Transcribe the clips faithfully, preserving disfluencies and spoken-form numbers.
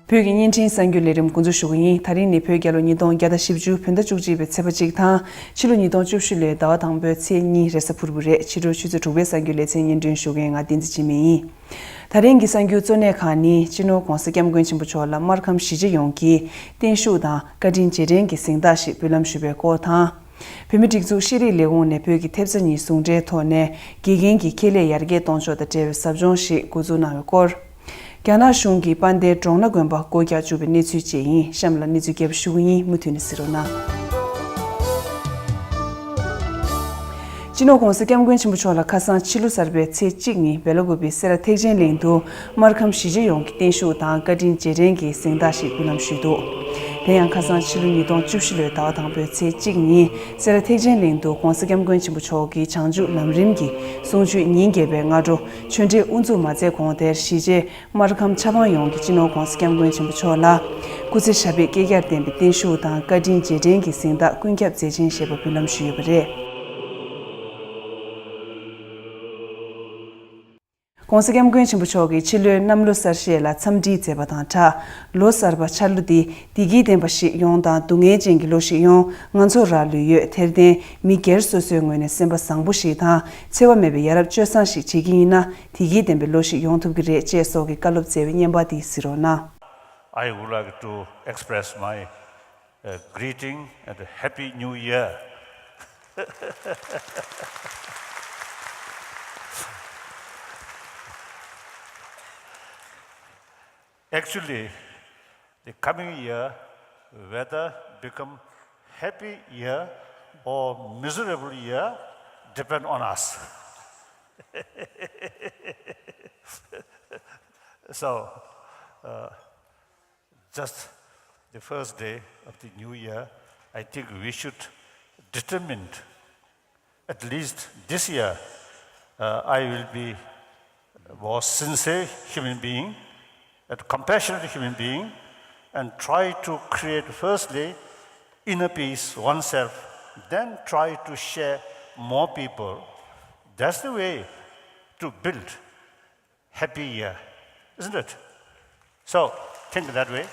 བོད་ཀྱི་བརྙན་འཕྲིན་གསར་འགྱུར་ལས་རིམ་འགོ་འཛུགས་ཞུ་གི་ཡིན། ད་རིང་ནི་བོད་རྒྱལ་ལོ་ཉིས་སྟོང་བརྒྱ་དང་བཞི་བཅུ་བོད་ཟླ་བཅུ་གཅིག་པའི་ཚེས་པ་གཅིག་དང་། ཕྱི་ལོ་ཉིས་སྟོང་བཅུ་བཞི་ལོའི་ཟླ་བ་དང་པོའི་ཚེས་གཉིས་རེས་གཟའ་ཕུར་བུ་རེད། ཕྱི་དྲོ་ཆུ་ཚོད་དྲུག་པའི་གསར་འགྱུར་ལེ་ཚན་སྙན་སྒྲོན་ཞུ་མཁན་ང་བསྟན་འཛིན་འཆི་མེད་ཡིན། ད་རིང་གི་གསར་འགྱུར་གཙོ་གནད་ཁག་ནི། སྤྱི་ནོར་༧གོང་ས་༧སྐྱབས་མགོན་ཆེན་པོ་མཆོག་ལ་སྨར་ཁམས་གཞིས་བྱེས་ཡོངས་ཀྱིས་བརྟན་བཞུགས་དང་བཀའ་དྲིན་རྗེས་དྲན་གྱི་གཟེངས་རྟགས་ཤིག་འབུལ་ལམ་ཞུས་པའི་སྐོར་དང་། བོད་མིའི་སྒྲིག་འཛུགས་ཤེས་རིག་ལས་ཁུངས་ནས་བོད་ཀྱི་ཐེབས་རྩ་གཉིས་ཟུང་འབྲེལ་ཐོག་ནས་དགེ་རྒན་གྱི་ཁེ་ལས་ཡར་རྒྱས་གཏོང་ཕྱོགས་དང་འབྲེལ་བའི་ཟབ་སྦྱོང་ཞིག་འགོ་འཛུགས་གནང་བའི་སྐོར། རྒྱ་ནག་གཞུང་གིས་དཔལ་ལྡན་འབྲོང་ནག་དགོན་པ་སྒོ་རྒྱག་བཅུག་པའི་གནས་ཚུལ་བཅས་ཡིན། གཤམ་ལ་གནས་ཚུལ་རྒྱས་པ་ཞུ་གི་ཡིན། མུ་མཐུད་ནས་གཟིགས་རོགས་གནང་། སྤྱི་ནོར་༧གོང་ས་༧སྐྱབས་མགོན་ཆེན་པོ་མཆོག་ལ་ཁ་སང་ཕྱི་ལོ་གསར་པའི་ཚེས་གཅིག་ཉིན་སྦེ་ལ་ཀུ་པེ་སེ་ར་ཐེག་ཆེན་གླིང་དུ་སྨར་ཁམས་གཞིས་བྱེས་ཡོངས་ཀྱི་བརྟན་བཞུགས་དང་བཀའ་དྲིན་རྗེས་དྲན་གྱི་གཟེངས་རྟགས་ཤིག་འབུལ་ལམ་ཞུས་འདུག་དེ་ཡང་ཁ་སང་ཕྱི་ལོ་ཉིས་སྟོང་བཅུ་བཞི་ལོའི་ཟླ་བ་དང་པོའི་ཚེས་གཅིག་ཉིན་སེ་ར་ཐེག་ཆེན་གླིང་དུ་༧གོང་ས་༧སྐྱབས་མགོན་ཆེན་པོ་མཆོག་གི་བྱང་ཆུབ་ལམ་རིམ་གྱི་གསུང་ཆོས་ཉིན་བརྒྱད་པའི་སྔ་དྲོ་ཆོས་འབྲེལ་དབུ་འཛུགས་མ་མཛད་གོང་དེར་གཞིས་བྱེས་སྨར་ཁམས་ཆབ་འབངས་ཡོངས་ཀྱིས་སྤྱི་ནོར་༧གོང་ས་༧སྐྱབས་མགོན་ཆེན་པོ་མཆོག་ལ་སྐུ་ཚེ་ཞབས་པད་བསྐལ་བརྒྱར་བརྟན་པའི་བརྟན་བཞུགས་དང་བཀའ་དྲིན་རྗེས་དྲན་གྱི་གཟེངས་རྟགས་ཀུན་ཁྱབ་མཛད་ཆེན་ཞེས་པ་འབུལ་ལམ་ཞུས་ཡོད་པ་རེད། ༧གོང་ས་༧སྐྱབས་མགོན་ཆེན་པོ་མཆོག་གིས་ཕྱི་ལོའི་གནམ་ལོ་གསར་བཞད་ལ་འཚམས་འདྲི་མཛད་པ་དང་སྦྲགས། ལོ་གསར་པ་འཆར་ལོ་འདི་བདེ་སྐྱིད་ལྡན་པ་ཞིག་ཡོང་དང་སྡུག་བསྔལ་ཅན་གྱི་ལོ་ཞིག་ཡོང་། ང་ཚོ་རག་ལུས་ཡོད། དེར་བརྟེན་མི་སྒེར་སོ་སོའི་ངོས་ནས་སེམས་པ་བཟང་པོ་ཞིག་དང་འཚེ་བ་མེད་པའི་ཡ་རབས་སྤྱོད་བཟང་ཞིག་བྱེད་ཀྱི་ཡིན་ན་བདེ་སྐྱིད་ལྡན་པའི་ལོ་ཞིག་ཡོང་ཐུབ་ཀྱི་རེད་ཅེས་སོགས་ཀྱི་བཀའ་སློབ་སྩལ་བའི་བརྙན་པར་འདི་གཟིགས་རོགས་གནང་། I would like to express my uh, greeting and a happy new year. Actually, the coming year, whether become happy year or miserable year, depend on us. So, uh, just the first day of the new year, I think we should determine, at least this year, uh, I will be a more sincere human being, a compassionate human being, and try to create firstly inner peace oneself, then try to share more people. That's the way to build happy year, isn't it? So, think that way.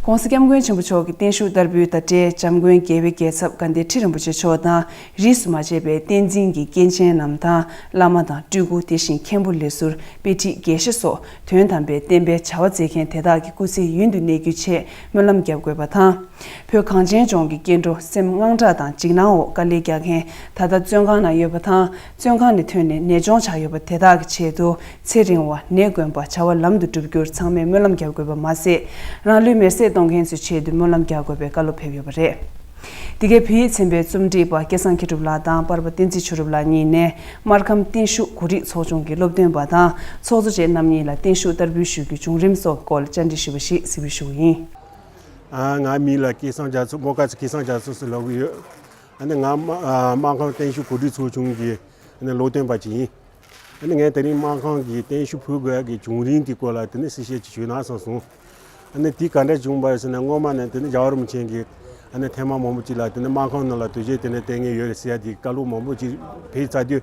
༧གོང་ས་༧སྐྱབས་མགོན་ཆེན་པོ་མཆོག་གི་བརྟན་བཞུགས་བསྟར་འབུལ་དང་འབྲེལ་འཇམ་མགོན་རྒྱལ་བའི་རྒྱལ་ཚབ་དགའ་ལྡན་ཁྲི་རིན་པོ་ཆེ་མཆོག་དང་རིས་སུ་མ་ཆད་པའི་བསྟན་འཛིན་གྱི་སྐྱེས་ཆེན་རྣམས་དང་བླ་མ་དང་སྤྲུལ་སྐུ། དེ་བཞིན་མཁན་པོ་ལས་ཟུར་དཔེ་ཁྲིད་དགེ་བཤེས་སོགས་དོན་དམ་པའི་བསྟན་པའི་བྱ་བ་མཛད་མཁན་དེ་དག་གི་སྐུ་ཚེ་ཡུན་དུ་གནས་རྒྱུའི་ཆེད་སྨོན་ལམ་རྒྱབ་དགོས་པ་དང་། བོད་གངས་ཅན་ལྗོངས་ཀྱི་སྐྱེ་འགྲོ་སེམས་དངངས་སྐྲག་དང་འཇིགས་སྣང་འོག་དཀའ་ལས་རྒྱག་མཁན་ད་ལྟ་བཙོན་ཁང་ནང་ཡོད་པ་དང་། བཙོན་ཁང་ནས་ཐོན་ནས་ནད་གཅོང་ཆགས་ཡོད་པ་དེ་དག་གི་ཆེད་དུ་ཚེ་རིང་བ་ནད་དཀོན་པ་བྱ་བ་ལམ་དུ་འགྲུབ་རྒྱུར་ཚང་མས་སྨོན་ལམ་རྒྱག་དགོས་པ་མ་ཟད། རང་ལུས་མེར་སྲེག་གཏོང་མཁན་ཚོའི་ཆེད་དུ་སྨོན་ལམ་རྒྱག་དགོས་པའི་བཀའ་སློབ་ཕེབས་ཡོད་པ་རེད། འདི་གའི་བོད་ཡིག་ཚན་པའི་རྩོམ་སྒྲིག་པ་སྐལ་བཟང་མཁས་གྲུབ་ལགས་དང་པར་པ་བསྟན་འཛིན་ཆོས་གྲུབ་ལགས་གཉིས་ནས་སྨར་ཁམས་བརྟན་བཞུགས་གོ་སྒྲིག་ཚོགས་ཆུང་གི་སློབ་སྟོན་པ་དང་ཚོགས་གཙོ་བཅས་རྣམ་གཉིས་ལ་བརྟན་བཞུགས་བསྟར་འབུལ་ཞུ་རྒྱུའི་བྱུང་རིམ་སོགས་ཀྱི་སྐོར་ལ་བཅར་འདྲི་ཞུས་པ་ཞིག་གཟིགས་འབུལ་ཞུ་གི་ཡིན། ཨ། ང་མིང་ལ་སྐལ་བཟང་རྒྱ་མཚོ། སྨོ་ཁ་ཙི་སྐལ་བཟང་རྒྱ་མཚོ་ཟེར་ལབ་ཀྱི་ཡོད། ཨ་ནི་ང་སྨར་ཨ་སྨར་ཁམས་བརྟན་བཞུགས་གོ་སྒྲིག་ཚོགས་ཆུང་གི་ཨ་ནི་སློབ་སྟོན་པ་ཅིག་ཡིན། ཨ་ནི་ངས་དེ་རིང་སྨར་ཁམས་ཀྱི་བརྟན་བཞུགས་ཕུལ་དགོས་ཡག་གི་བྱུང་རིམ་དེའི་སྐོར་ལ་དེ་ནས་གསལ་བཤད་ཅིག་ཞུས་ན་བསམ་སོང་། ཨ་ནི་དེ་ག་འདྲ་བྱུང་བ་རེད་ཟེར་ན། སྔོན་མ་ནས་དེ་ནས་རྒྱལ་བ་རིན་པོ་ཆེ་གིས་ཨ་ནི་ཐེངས་མ་མང་པོ་ཅིག་ལ་དེ་ནས་སྨར་ཁམས་ནང་ལ་དུས་ཆེན་དེ་འདྲ་སྤྲད་མཁན་ཡོད་རེད་ཟེར་ཡག་དེ་བཀའ་སློབ་མང་པོ་ཅིག་ཕེབས་ཚར་དུས།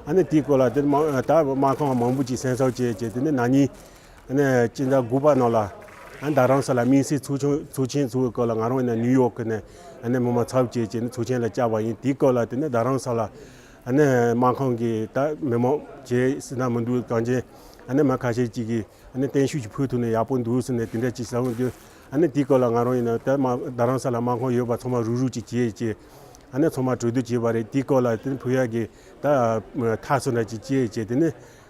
ཨ་ནི་དེའི་སྐོར་ལ་དེ་ནས་མ་ད་སྨར་ཁམས་མང་པོ་ཅིག་གསན་བསམ་བྱས་བྱས། དེ་ནས་ན་ནིང་ཨ་ནི་སྤྱི་ཟླ་དགུ་པ་ནང་ལ་ཨ་ནི་རྡ་རམ་ས་ལ་དམིགས་བསལ་ཚོགས་ཆེན་ཚོགས་ཆེན་ཚོགས་སྐབས་ལ་ང་རང་ཡིན་ན་ནིའུ་ཡོག་གི་ནས་ཨ་ནི་མི་མང་ཚབ་བྱས་བྱས་ནས་ཚོགས་ཆེན་ལ་བཅར་བ་ཡིན། དེའི་སྐབས་ལ་དེ་ནས་རྡ་རམ་ས་ལ་ཨ་ནི་སྨར་ཁམས་ཀྱི་ད་མི་མང་བྱས་ཟེར་ན་མི་འདུག་གངས་ཅན་ཨ་ནི་མི་ཁ་ཤས་ཅིག་གིས་ཨ་ནི་བརྟན་བཞུགས་ཅིག་ཕུལ་ཐུབ་ན་ཡག་པོ་འདུག་ཟེར་ནས་དེ་འདྲ་ཅིག་ཟེར་འོང་དུས། ཨ་ནི་དེའི་སྐབས་ལ་ང་རང་ཡིན་ན་ད་མ་རྡ་རམ་ས་ལ་སྨར་ཁམས་ཡོད་པ་ཚང་མ་རུག་རུག་ཅིག་བྱས་བྱས། ཨ་ནི་ཚང་མ་གྲོས་བསྡུར་བྱས་པ་རེད། དེའི་སྐབས་ལ་དེ་ནི་ཕུལ་ཡག་གི་ད་ཐག་སོ་འདྲ་ཅིག་བཅད་བྱས། དེ་ནི་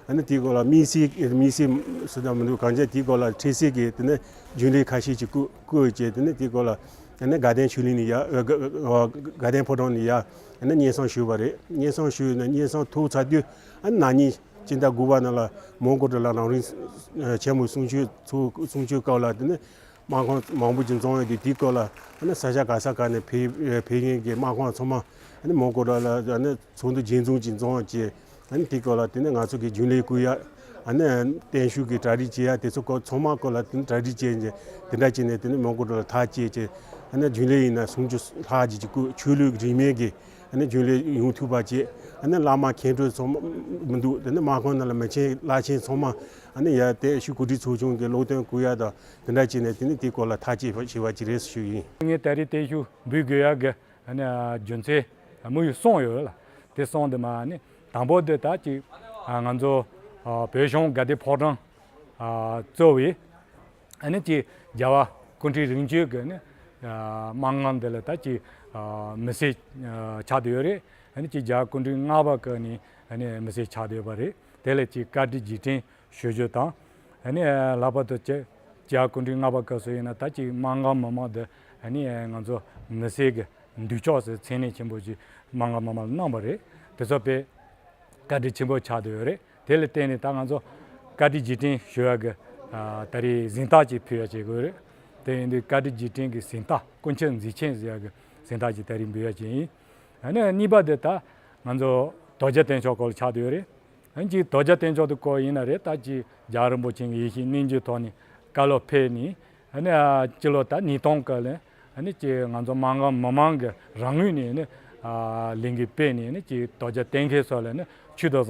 ཨ་ནི་དེའི་སྐབས་ལ་དམིགས་བསལ་དམིགས་བསལ་ཟེར་ན་མི་འདུག་གངས་ཅན་དེའི་སྐབས་ལ་འཕྲལ་སེལ་གྱི་དེ་ནི་རྒྱུན་ལས་ཁ་ཤས་ཅིག་བསྐོས་བསྐོས་བྱས། དེ་ནི་དེའི་སྐབས་ལ་ཨ་ནི་དགའ་ལྡན་ཆོས་གླིང་ནས་ཡར་ཨ་དགའ་དགའ་ལྡན་ཕོ་བྲང་ནས་ཡར་ཨ་ནི་སྙན་སེང་ཞུས་པ་རེད། སྙན་སེང་ཞུས་ནས་སྙན་སེང་ཐོབ་ཚར་དུས། ཨ་ནི་ན་ནིང་སྤྱི་ཟླ་དགུ་པ་ནང་ལ་མོན་གྷོ་གྲྭ་ལ་རང་རིགས་ཆེན་མོའི་གསུང་ཆོས་ཚོགས། གསུང་ཆོས་སྐབས་ལ་དེ་ནི་སྨར་ཁམས་མང་པོ་ཅིག་འཛོམས་ཡོད་དུས། དེའི་སྐབས་ལ་ཨ་ནི་ས་ཆ་ག་ས་ག་ནས་ཕེབས་ཕེབས་མཁན་གྱི་སྨར་ཁམས་ཚང་མ་ཨ་ནི་མོན་གྷོ་གྲྭ་ལ་ཨ་ནི་ཚོགས་འདུ་རྒྱས་འཛོམས་ཅིག་འཛོམས་བྱས། ཨ་ནི་དེའི་སྐབས་ལ་དེ་ནི་ང་ཚོ་གི་རྒྱུན་ལས་བསྐོ་ཡག་ཨ་ནི་བརྟན་བཞུགས་ཀྱི་གྲ་སྒྲིག་བྱེད་ཡག་དེ་ཚོ་སྐོར་ཚང་མ་སྐོར་ལ་དེ་ནི་གྲ་སྒྲིག་བྱས་ནས་དེ་འདྲ་བྱས་ནས་དེ་ནི་མོན་གྷོ་གྲྭ་ལ་ཐག་བཅད་བྱས། ཨ་ནི་རྒྱུན་ལས་ཡིན་ན་གསུང་ཆོས་ལྷག་ཅིག་ཅིག་བསྐོས། ཆོས་ལུགས་རིས་མེད་ཀྱི་ཨ་ནི་རྒྱུན་ལས་ཡོང་ཐུབ་པ་བྱས། ཨ་ནི་བླ་མ་མཁན་སྤྲུལ་ཚང་མ་མི་འདུག་དེ་ནི་མ་ཁོང་ནང་ལ་མི་ཆེན་བླ་ཆེན་ཚང་མ་ཨ་ནི་ཡ་དེ་ཤུ་གུ་ཁྲི་ཚོགས་ཆུང་གི་སློབ་སྟོན་བསྐུལ་ཡ་དང་དེ་འདྲ་བྱས་ནས་དེ་ནི་དེའི་སྐོར་ལ་ཐག་བཅད་པ་བྱས་པ་ཅིག་རེད་ཞུ་ཡིན། ངས་ད་རེས་དེ་ཤུ་འབུལ་དགོས་ཡ་གི་ཨ་ནི་རྒྱུ་མཚན་དམིགས་ཡུལ་གསུམ་ཡོད་ལ། དེ་གསུམ་དེ་མ་ཨ་ནི་དང་པོ་དེ་ད་ཅིག་ང་ཚོ་བོད་གཞུང་དགའ་ལྡན་ཕོ་བྲང་གཙོ་བའི་ཨ་ནི་ཅིག་རྒྱལ་བ་སྐུ་ཕྲེང་རིམ་བྱོན་གྱི་ནི་སྨྲ་སྒང་འདི་ལ་ད་ཅིག་མི་སེར་ཆགས་བསྡད་ཡོད་རེད། ཨ་ནི་ཅིག་རྒྱལ་བ་སྐུ་ཕྲེང་ལྔ་པ་གི་ནི་ཨ་ནི་མི་སེར་ཆགས་བསྡད་ཡོད་པ་རེད། དེ་ལ་ཅིག་བཀའ་དྲིན་རྗེས་དྲན་ཞུ་རྒྱུ་དང་། ཨ་ནི་ལྷག་པར་དུ་ཅིག་རྒྱལ་བ་སྐུ་ཕྲེང་ལྔ་པ་སྐབས་སུ་ཡིན་ན་ད་ཅིག་སྨྲ་སྒང་མི་མང་འདི་ཨ་ནི་ང་ཚོ་མི་སེར་གྱི་འདུས་ཕྱོགས་སུ་མཚན་གནས་ཆེན་པོ་ཅིག་སྨྲ་སྒང་མི་མང་ལ་གནང་བ་རེད། དེ་ཚོ་དཔེ་བཀའ་དྲིན་ཆེན་པོ་ཆགས་བསྡད་ཡོད་རེད། དེ་ལ་བརྟེན་ནས་ད་ང་ཚོ་བཀའ་དྲིན་རྗེས་དྲན་ཞུ་ཡ་གི་ཨ་ད་རེས་གཟེངས་རྟགས་ཅིག་ཕུལ་ཡ་བྱེད་དགོས་རེད། དེ་ཡིན་དུས་བཀའ་དྲིན་རྗེས་དྲན་གྱི་གཟེངས་རྟགས་སྐུ་མཆེད་མཛེས་ཆེན་ཟེར་ཡ་གི་གཟེངས་རྟགས་ཅིག་ད་རེས་འབུལ་ཡ་ཅིག་ཡིན། ཨ་ནི་གཉིས་པ་དེ་ད་ང་ཚོ་དོལ་རྒྱལ་བསྟེན་ཕྱོགས་སྐོར་ལ་ཆགས་བསྡད་ཡོད་རེད། ཨ་ནི་ཅིག་དོལ་རྒྱལ་བསྟེན་ཕྱོགས་དེ་སྐོར་ཡིན་ན་རེད། ད་ཅིག་རྒྱལ་བ་རིན་པོ་ཆེ་གི་ཡིད་བཞིན་གནས་མཇལ་ཐོག་ནས་བཀའ་སློབ་ཕེབས་ནས། ཨ་ནི་ཨ་སྤྱི་ལོ་ད་ཉིས་སྟོང་གི་ལ་ཨ་ནི་ཅིག་ང་ཚོ་སྨར་ཁམས་མི་མང་གི་རང་ངོས་ནས་ནི་ཨ་ལས་འགུལ་སྤེལ་ནས་ནི་ཅིག་དོལ་རྒྱལ་བསྟེན་མཁན་ཚོ་ལ་ནི་ཆོས་དང་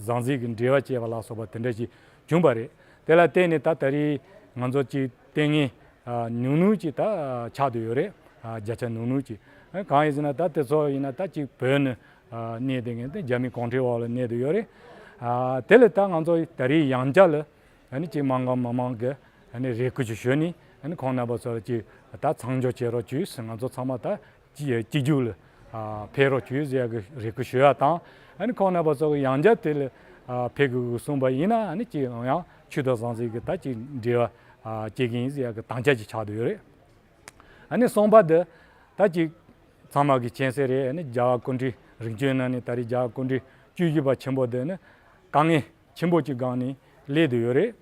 ཟང་ཟིང་གི་འབྲེལ་བ་བཅད་པ་ལ་སོགས་པ་དེ་འདྲ་ཞིག་བྱུང་བ་རེད། དེ་ལ་བརྟེན་ནས་ད་ད་རེས་ང་ཚོ་ཅིག་བསྟེན་མཁན་ཨ་ཉུང་ཉུང་ཅིག་ད་ཆགས་བསྡད་ཡོད་རེད། ཨ་བརྒྱ་ཆ་ཉུང་ཉུང་ཅིག་ཨ་གང་ཡིན་ཟེར་ན་ད་དེ་ཚོ་ཡིན་ན་ད་ཅིག་བོད་ནས་ཨ་གནས་བསྡད་མཁན་དེ་རྒྱ་མི་གུང་ཁྲན་འོག་ལ་གནས་བསྡད་ཡོད་རེད། ཨ་དེ་ལ་ད་ང་ཚོ་ད་རེས་ཡང་བསྐྱར་ལ་ཨ་ནི་ཅིག་སྨར་ཁམས་མི་མང་གི་ཨ་ནི་རེ་སྐུལ་ཅིག་ཞུས་ནས་ཨ་ནི་ཁོང་རྣམ་པ་ཚོ་ལ་ཅིག་ད་མཚམས་འཇོག་བྱེད་རོགས་བྱོས་ཟེར། ང་ཚོ་ཚང་མ་ད་གཅིག་གཅིག་གྱུར་ལ་ཨ་ཕེབས་རོགས་བྱོས་ཟེར་ཡ་གི་རེ་སྐུལ་ཞུ་ཡ་དང་། ཨ་ནི་ཁོང་རྣམ་པ་ཚོ་གི་ཡང་བསྐྱར་དེ་ལ་ཨ་ཕེབས་དགོས་གསུངས་པ་ཡིན་ན་ཨ་ནི་ཅིག་ཡང་ཆོས་དང་ཟང་ཟིང་གི་ད་ཅིག་འབྲེལ་བ་ཨ་བྱེད་ཀྱི་ཡིན་ཟེར་ཡ་གི་དམ་བཅའ་ཅིག་ཆགས་བསྡད་ཡོད་རེད། ཨ་ནི་གསུམ་པ་འདི་ད་ཅིག་ཚང་མ་གི་མཁྱེན་གསལ་རེད། ཨ་ནི་རྒྱལ་བ་སྐུ་ཕྲེང་རིམ་བྱོན་ནང་ནས་ད་རེས་རྒྱལ་བ་སྐུ་ཕྲེང་བཅུ་བཞི་པ་ཆེན་པོ་འདི་ནི་དཀའ་ངལ་ཆེན་པོ་ཅིག་སྒང་ནས་སླེབས་བསྡད་ཡོད་རེད།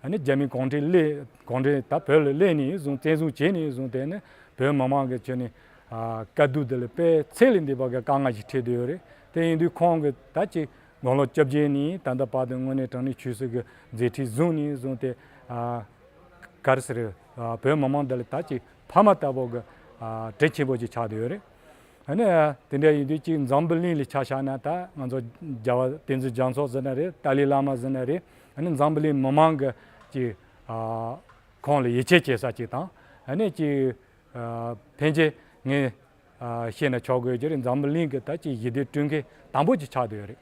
ཨ་ནི་རྒྱ་མི་གུང་ཁྲན་སླེབས་གུང་ཁྲན་ད་བོད་ལ་སླེབས་ནས་བཟུང་བཙན་བཟུང་བྱས་ནས་བཟུང་སྟེ་ནི་བོད་མི་མང་གི་ཁྱོན་ནས་ཨ་དཀའ་སྡུག་འདི་ལ་དཔེ་ཚད་ལས་འདས་པ་གི་དཀའ་ངལ་ཞིག་འཕྲད་བསྡད་ཡོད་རེད། དེ་ཡིན་དུས་ཁོང་གི་ད་ཅིག་དགུང་ལོ་བཅོ་བརྒྱད་ནས་ད་ལྟ་བར་དུ་དངོས་གནས་དྲང་གནས་ཆོས་སྲིད་ཀྱི་མཛད་འཕྲིན་བཟུང་ནས་བཟུང་སྟེ་ཨ་ག་རེ་ཟེར་ཨ་བོད་མི་མང་འདི་ལ་ད་ཅིག་ཕ་མ་ལྟ་བུ་གི་ཨ་དྲིན་ཆེན་པོ་ཅིག་ཆགས་བསྡད་ཡོད་རེད། ཨ་ནི་དེ་འདྲ་ཡིན་དུས་ཅིག་འཛམ་བུ་གླིང་ལ་ཆ་བཞག་ན་ད་ང་ཚོ་རྒྱལ་བ་བསྟན་འཛིན་རྒྱ་མཚོ་ཟེར་ན་རེད། ཏཱ་ལའི་བླ་མ་ཟེར་ན་རེད། ཨ་ནི་འཛམ་བུ་གླིང་མི་མང་གི་ཅིག་ཨ་ཁོང་ལ་ཡིད་ཆེས་བྱེད་ས་ཅིག་དང་། ཨ་ནི་ཅིག་ཨ་ཕལ་ཆེར་ངས་ཨ་བཤད་ན་ཆོག་དགོས་རྒྱུ་རེད། འཛམ་བུ་གླིང་གི་ད་ཅིག་ཞི་བདེ་སྐྲུན་མཁན་དང་པོ་ཅིག་ཆགས་བསྡད་ཡོད་རེད།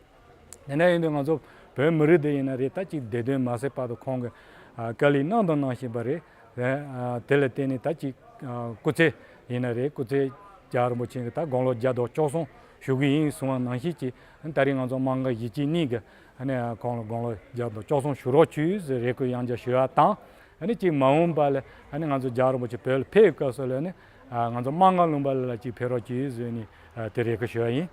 དེ་འདྲ་ཡིན་དུས་ང་ཚོ་བོད་མི་རིགས་འདི་ཡིན་ན་རེད། ད་ཅིག་བདེ་དོན་མ་སེལ་བར་དུ་ཁོང་གིས་ཨ་དཀའ་ལས་གནང་དང་གནང་བཞིན་པ་རེད། ཨ་དེ་ལ་བརྟེན་ནས་ད་ཅིག་ཨ་སྐུ་ཚེ་ཡིན་ན་རེད། སྐུ་ཚེ་རྒྱལ་བ་རིན་པོ་ཆེ་གིས་ད་དགུང་ལོ་བརྒྱ་དང་བཅུ་གསུམ་བཞུགས་ཀྱི་ཡིན་གསུངས་པ་ནང་བཞིན་ཅིག་ད་རེས་ང་ཚོ་སྨར་ཁམས་གཞིས་བྱེས་གཉིས་ཀྱིས་ཨ་ནི་ཁོང་ལ་དགུང་ལོ་བརྒྱ་དང་བཅུ་གསུམ་བཞུགས་རོགས་བྱོས་ཟེར་རེ་སྐུལ་ཡང་བསྐྱར་ཞུ་བ་དང་། ཨ་ནི་ཅིག་མ་འོངས་པ་ལ་ཨ་ནི་ང་ཚོ་རྒྱལ་བ་རིན་པོ་ཆེ་བོད་ལ་ཕེབས་སྐབས་སུ་ལ་ཨ་ནི་ང་ཚོ་སྨར་ཁམས་ལུང་པ་ལ་ཅིག་ཕེབས་རོགས་བྱོས་ཟེར་ནས་དེ་རེ་སྐུལ་ཞུ་བ་ཡིན།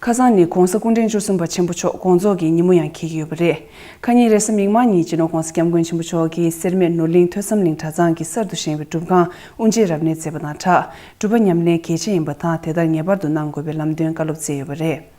ཁ་སང་ནི་༸གོང་ས་སྐུ་ཕྲེང་བཅུ་གསུམ་པ་ཆེན་པོ་མཆོག་དགོངས་རྫོགས་ཀྱི་ཉིན་མོ་ཡང་འཁེལ་གྱི་ཡོད་པ་རེད། ཁ་ཉིན་རེས་གཟའ་མིག་དམར་ཉིན་སྤྱི་ནོར་༸གོང་ས་༸སྐྱབས་མགོན་ཆེན་པོ་མཆོག་གིས་སེར་སྨད་ནོར་གླིང་ཐོས་བསམ་གླིང་གྲྭ་ཚང་གི་གསར་དུ་བཞེངས་པའི་སྒྲུབ་ཁང་དབུ་འབྱེད་རབ་གནས་མཛད་པ་དང་སྦྲགས། སྒྲུབ་པ་ཉམས་ལེན་གལ་ཆེ་ཡིན་པ་དང་། དེ་ལྟར་ངེས་པར་དུ་གནང་དགོས་པའི་ལམ་སྟོན་བཀའ་སློབ་སྩལ་ཡོད་པ་རེད།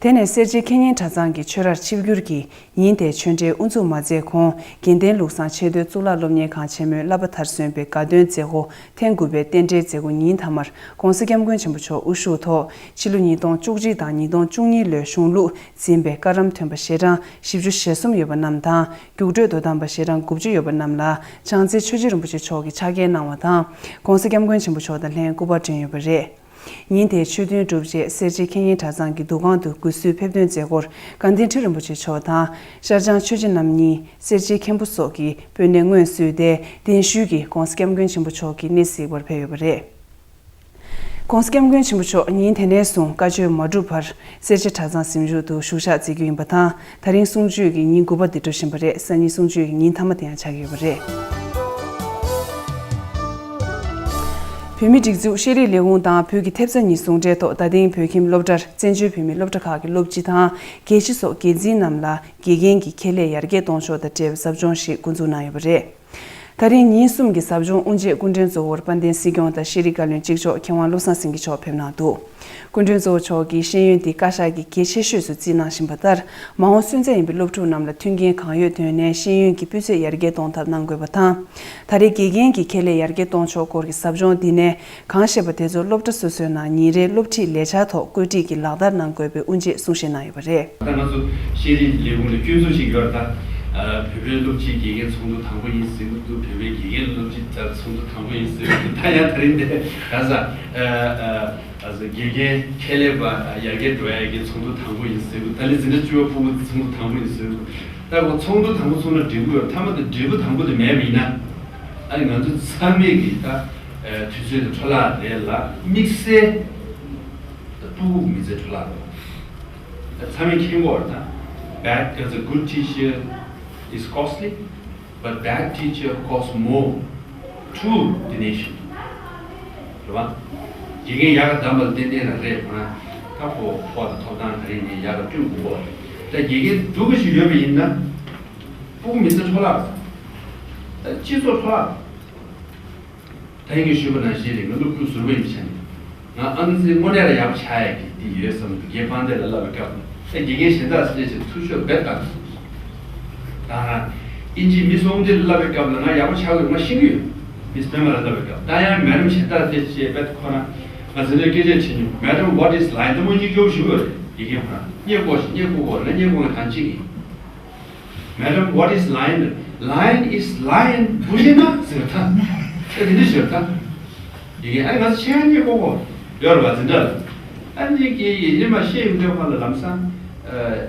དེ་ནས་སེར་བྱེས་ཁེ་ཉན་གྲྭ་ཚང་གི་ཆོས་རར་ཆིབས་བསྒྱུར་གྱིས་ཉིན་དེའི་ཆོས་འབྲེལ་དབུ་འཛུགས་མ་མཛད་གོང་། དགེ་ལྡན་ལུགས་བཟང་ཆེས་མཐོའི་གཙུག་ལག་སློབ་གཉེར་ཁང་ཆེན་མོའི་བསླབ་པ་མཐར་སོན་པའི་དགའ་སྟོན་མཛད་སྒོ་ཐེངས་དགུ་པའི་རྟེན་འབྲེལ་མཛད་སྒོ་ཉིན་མཐའ་མར་༸གོང་ས་༸སྐྱབས་མགོན་ཆེན་པོ་མཆོག་དབུ་བཞུགས་ཐོག་ཕྱི་ལོ་ཉིས་སྟོང་བཅུ་གཅིག་དང་ཉིས་སྟོང་བཅུ་གཉིས་ལོའི་གཞུང་ལུགས་འཛིན་པའི་བཀའ་རམས་ཐོན་པ་ཞལ་གྲངས་བཞི་བཅུ་ཞེ་གསུམ་ཡོད་པ་རྣམས་དང་། རྒྱུགས་སྤྲོད་དོ་དམ་པ་ཞལ་གྲངས་དགུ་བཅུ་ཡོད་པ་རྣམས་ལ་བྱང་རྩེ་ཆོས་རྗེ་རིན་པོ་ཆེ་མཆོག་གིས་ཕྱག་འཁྱེར་གནང་བ་དང་། ༸གོང་ས་༸སྐྱབས་མགོན་ཆེན་པོ་མཆོག་དང་ལྷན་སྐུ་པར་བསྐྲུན་ཡོད་པ་རེད། ཉིན་དེའི་ཆོས་ཐུན་གྲུབ་རྗེས་སེར་བྱེས་ཁེ་ཉན་གྲྭ་ཚང་གི་འདུ་ཁང་དུ་གུས་བསུའི་ཕེབས་ཐོན་མཛད་སྒོར་དགའ་ལྡན་ཁྲི་རིན་པོ་ཆེ་མཆོག་དང་། ཤར་བྱང་ཆོས་རྗེ་རྣམ་གཉིས། སེར་བྱེས་མཁན་པོ་སོགས་ཀྱིས་སྤོས་སྣེ་སྔོན་བསུས་ཏེ། གདན་ཞུས་ཀྱིས་༸གོང་ས་༸སྐྱབས་མགོན་ཆེན་པོ་མཆོག་གི་གནས་གཟིགས་པར་ཕེབས་ཡོད་པ་རེད། ༸གོང་ས་༸སྐྱབས་མགོན་ཆེན་པོ་མཆོག་ཉིན་དེ་ནས་བཟུང་བཀའ་ཆོས་མ་གྲུབ་བར་སེར་བྱེས་གྲྭ་ཚང་གཟིམ་ཆུང་དུ་བཞུགས་ཞག་མཛད་རྒྱུ་ཡིན་པ་དང་། ད་རིང་གསུང་ཆོས་ཀྱི་ཉིན་དགུ་པ་དེ་འགྲོ་བཞིན་པ་རེད། སང་ཉིན་གསུང་ཆོས་ཀྱི་ཉིན་མཐའ་མ་དེ་ཡང་ཆགས་ཀྱི་ཡོད་པ་རེད། བོད་མིའི་སྒྲིག་འཛུགས་ཤེས་རིག་ལས་ཁུངས་དང་བོད་ཀྱི་ཐེབས་རྩ་གཉིས་ཟུང་འབྲེལ་ཐོག་རྡ་སྟེང་བོད་ཁྱིམ་སློབ་གྲྭར་བཙན་བྱོལ་བོད་མིའི་སློབ་གྲྭ་ཁག་གི་སློབ་སྤྱི་དང་དགེ་བཤེས་སོགས་འགན་འཛིན་རྣམས་ལ་དགེ་རྒན་གྱི་ཁྱད་ལས་ཡར་རྒྱས་གཏོང་ཕྱོགས་དང་འབྲེལ་བའི་ཟབ་སྦྱོང་ཞིག་འགོ་འཛུགས་གནང་ཡོད་པ་རེད། ད་རིང་ཉིན་གསུམ་གྱི་ཟབ་སྦྱོང་དབུ་འབྱེད་སྐུ་མགྲོན་གཙོ་བོར་དཔལ་ལྡན་སྲིད་སྐྱོང་དང་ཤེས་རིག་བཀའ་བློན་གཅིག་ལྕོགས་མཁས་དབང་བློ་བཟང་སེང་གེ་མཆོག་ཕེབས་གནང་འདུག་སྐུ་མགྲོན་གཙོ་བོ་མཆོག་གིས་ཤེས་ཡོན་དེ་བཀའ་ཤག་གིས་གལ་ཆེ་ཤོས་སུ་བརྩིས་གནང་བཞིན་པ་ལྟར། མ་འོངས་སུན་གཙེར་ཡིན་པའི་སློབ་ཕྲུག་རྣམས་ལ་མཐུན་རྐྱེན་གང་ཡོད་བཏོན་ནས་ཤེས་ཡོན་གྱི་སྤུས་ཚད་ཡར་རྒྱས་གཏོང་ཐབས་གནང་དགོས་པ་དང་། ད་རེས་དགེ་རྒན་གྱི་ཁྱད་ལས་ཡར་རྒྱས་གཏོང་ཕྱོགས་སྐོར་གྱི་ཟབ་སྦྱོང་འདི་ནས། གང་ཤེས་པ་དེ་ཚོ་སློབ་གྲྭ་སོ་སོའི་ནང་ཉིན་རེའི་སློབ་ཁྲིད་ལས་འཆར་ཐོག་བཀོད་སྒྲིག་གིས་ལག་བསྟར་གནང་དགོས་པའི་དབུ་འབྱེད་གསུང་བཤད་གནང་ཡོད་པ་རེད། ད་ང་ཚོ་ཤེས་རིག་ལས་ཁུངས་ལ་སྐྱོན་འཛུགས་ཤིག་ཡོད་རེད་ད། ཨ། བོད་པའི་སློབ་ཕྱིའི་དགེ་རྒན་ཚོགས་འདུ་དང་པོ་ཡིན་ཟེར་གྱི་འདུག་བོད་པའི་དགེ་རྒན་སློབ་ཕྱི་ཚོགས་འདུ་དང་པོ་ཡིན་ཟེར་གྱི་འདུག་ད་ཡང་ད་རིང་འདི་ག་ས། ཨ། ཨ། ཨ། དགེ་རྒན་ཁྱད་ལས་པ་ཡར་རྒྱས་འགྲོ་ཡ་གི་ཚོགས་འདུ་དང་པོ་ཡིན་ཟེར་གྱི་འདུག་ད་ལི་འཛིན་གྲྭ་བཅུ་པ་ཕྲུ་གུ་ཚོགས་འདུ་དང་པོ་ཡིན་ཟེར་གྱི་འདུག་ད་ཁོ་ཚོགས་འདུ་དང་པོ་ཚོགས་ན་འགྲིག་གི་ཡོད། མཐའ་མ་དེ་འབྲས་བུ་དང་པོ་དེ་མེད་པ་ཡིན་ན། ཨ་ནི་ང་ཚོ་ཚང་མས་ཀྱི་ད། ཨ། དུས་ཚོད་དེ་འཕྲོ་བརླག་རེད་ལ། དམིགས་བསལ་ད་ཕྲུ་གུ་མི་ཚེ་འཕྲོ་བརླག་རེད། ད་ཚང་མས་མཁྱེན་གྱི་ཡོད་རེད་ད། Bad, a good teacher is costly, but bad teacher costs more to the nation. རེད་བ། དགེ་རྒན་ཡག་ག་བདམས་པ་ལ་ཏན་ཏན་རང་རེད། ཁོ་ན་ད་ཁོ་ཁོ་དང་ཐོབ་ཐང་ག་རེ་ཡིན་ཡག་ག་བསྐྲུན་དགོས་པ་རེད། ད་དགེ་རྒན་སྡུག་གི་ཞིག་ཡོད་པ་ཡིན་ན། ཕྲུ་གུ་མི་ཚེ་འཕྲོ་བརླག་རེད། ད་སྤྱི་ཚོགས་འཕྲོ་བརླག་རེད། ད་ཡིན་གྱི་ཞུས་པ་ནང་བཞིན་རེད། ང་སློབ་ཕྲུག་ཟུར་པ་ཡིན་ཕྱིན། ང་ཨང་རྩིས་དངོས་གནས་ལ་ཡག་པོ་ཆགས་ཡག་གི་འདི་ཡོད་བསམ་འདུག་རྒན་དཔལ་ལྡན་ལ་བསླབ་པའི་སྐབས་ལ། ད་དགེ་རྒན་གཞན་དག་སླེབས་ཕྱིན་ཐུགས་ཤོར་རྦད་བཏང་སོང་། ད་ང་ཨིན་ཇི་མི་སོང་འདི་ལ་བསླབ་པའི་སྐབས་ལ་ང་ཡག་པོ་ཆགས་དགོས་ང་ཤེས་ཀྱི་ཡོད། མི་སྨན་པ་ལ་བསླབ་པའི་སྐབས། ད་ཡང་མེ་ཌམ་གཞན་དག་སླེབས་ཕྱིན་རྦད་ཁོ་ན་ང་འཛིན་གྲྭའི་སྐད་ཆ་དྲིས་མྱོང་། Madam, what is line? ད་མོ་གཉིད་སྐྱོ་པོ་ཞིག་ཡོད་རེད། དགེ་རྒན་ཁོ་ན་སྙད་ལྐོག་ཞིག་སྙད་ལྐོག་གོ་རེད། ང་སྙད་ལྐོག་ང་གང་བྱེད་ཀྱི། Madam, what is line? Line is line. བུ་ཤེས་ན་ཟེར་ད། ཨེ་དེ་འདྲ་ཟེར་ད། ཡིན་ཨ་ང་ཚོ་ཆེ་ཡང་རྙེད་གོ་གོ་ཡོད་རེད་བ། འཛིན་གྲྭ་ལ་ཨ་ནི་གི་ཡིན་མ་ཤེས་ཡོང་དུས་ཁོ་ལ་ལམ་སང་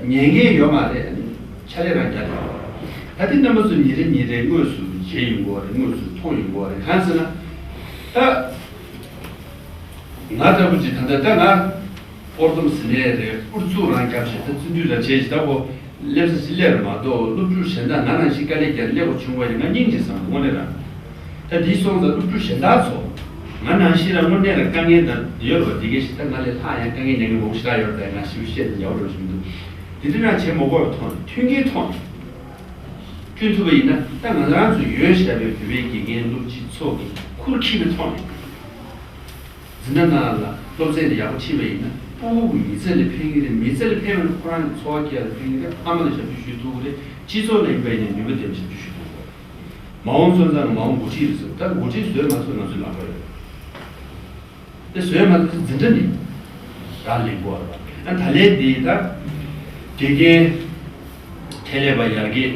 ཉན་མཁན་ཡོད་མ་རེད། ཨ་ནི་ཕྱག་ལས་རང་རྒྱག་རེད། ད་དེ་རྣམ་པ་ཚོ་ཉིན་རེ་ཉིན་རེ་དངོས་སུ་མཇལ་ཡོང་གོ་རེད། དངོས་སུ་མཐོང་ཡོང་གོ་རེད། གང་ཟེར་ན་ད། ང་ལྟ་བུ་ཅིག་ད་ལྟ་ད་ང་སྤོར་ཏོམ་ཟིན་ནས་རེད། ཨུར་ཚུགས་རང་རྒྱབ་བྱས་ད་བརྩོན་འགྲུས་རང་བྱས་ཀྱི་ད་གོ་སླེབས་ས་ཅི་སླེབས་རེད་མ་གཏོགས་སློབ་ཕྲུག་གཞན་དག་ང་ནང་བཞིན་དཀའ་ལས་རྒྱག་སླེབས་པ་བྱུང་བ་ཡིན་ན་སྙིང་རྗེ་བསམ་དངོས་གནས་རང་། ད་འདི་སོང་ཙང་སློབ་ཕྲུག་གཞན་དག་ཚོ་ང་ནང་བཞིན་རང་དངོས་གནས་ལ་དཀའ་ངལ་དང་ཡོད་རེད་བ། འདི་གའི་ཞིག་ད་ང་ལས་ལྷག་ཡང་དཀའ་ངལ་ཉན་མཁན་མང་པོ་ཞེ་དྲག་ཡོད་རེད། ད་ང་ཞིབ་བཤད་ཡག་པོ་རེད་བཞིན་འདུག་འདི་འདྲ་རང་བྱེད་མ་དགོས་པའི་ཐོག་ནས་མཐུན་རྐྱེན་ཐོག་ནས་བསྐྲུན་ཐུབ་པ་ཡིན་ན། ད་ང་རང་ཚོ་ཡོད་བྱས་པའི་བོད་པའི་དགེ་རྒན་སློབ་སྤྱི་ཚོ་གི་ཁུར་འཁྱེར་བའི་ཐོག་ནས། འཛིན་གྲྭ་ནང་ལ་སློབ་ཚན་དེ་ཡག་པོ་ཁྲིད་པ་ཡིན་ན་ཕྲུ་གུ་གི་མི་ཚེ་ལ་ཕན་གྱི་རེད། མི་ཚེ་ལ་ཕན་པ་ནི་ཁོ་རང་གི་འཚོ་བ་སྐྱེལ་ལ་ཕན་གྱི་རེད། ཕ་མ་ལ་ཞབས་ཞུ་ཞུ་ཐུབ་ཀྱི་རེད། སྤྱི་ཚོགས་ལ་ཡིན་པ་ཡིན་ན་ནུས་པ་ལྡན་པ་ཞབས་ཞུ་ཞུ་ཐུབ་ཀྱི་རེད། མ་འོངས་སོན་རྩ་ནས་མ་འོངས་འགོ་ཁྲིད་རེད་ཟེར། ད་འགོ་ཁྲིད་བཟོས་མ་ཐུབ་ང་ཚོའི་ལག་པ་རེད། དེ་བཟོས་མ་ཐུབ་ཚེ་འཛིན་གྲྭ་ནི་རག་ལས་དགོས་རེད། ཨ་ད་ལན་འདི་ད་དགེ་རྒན་ཁྱད་ལས་པ་ཡར་རྒྱས།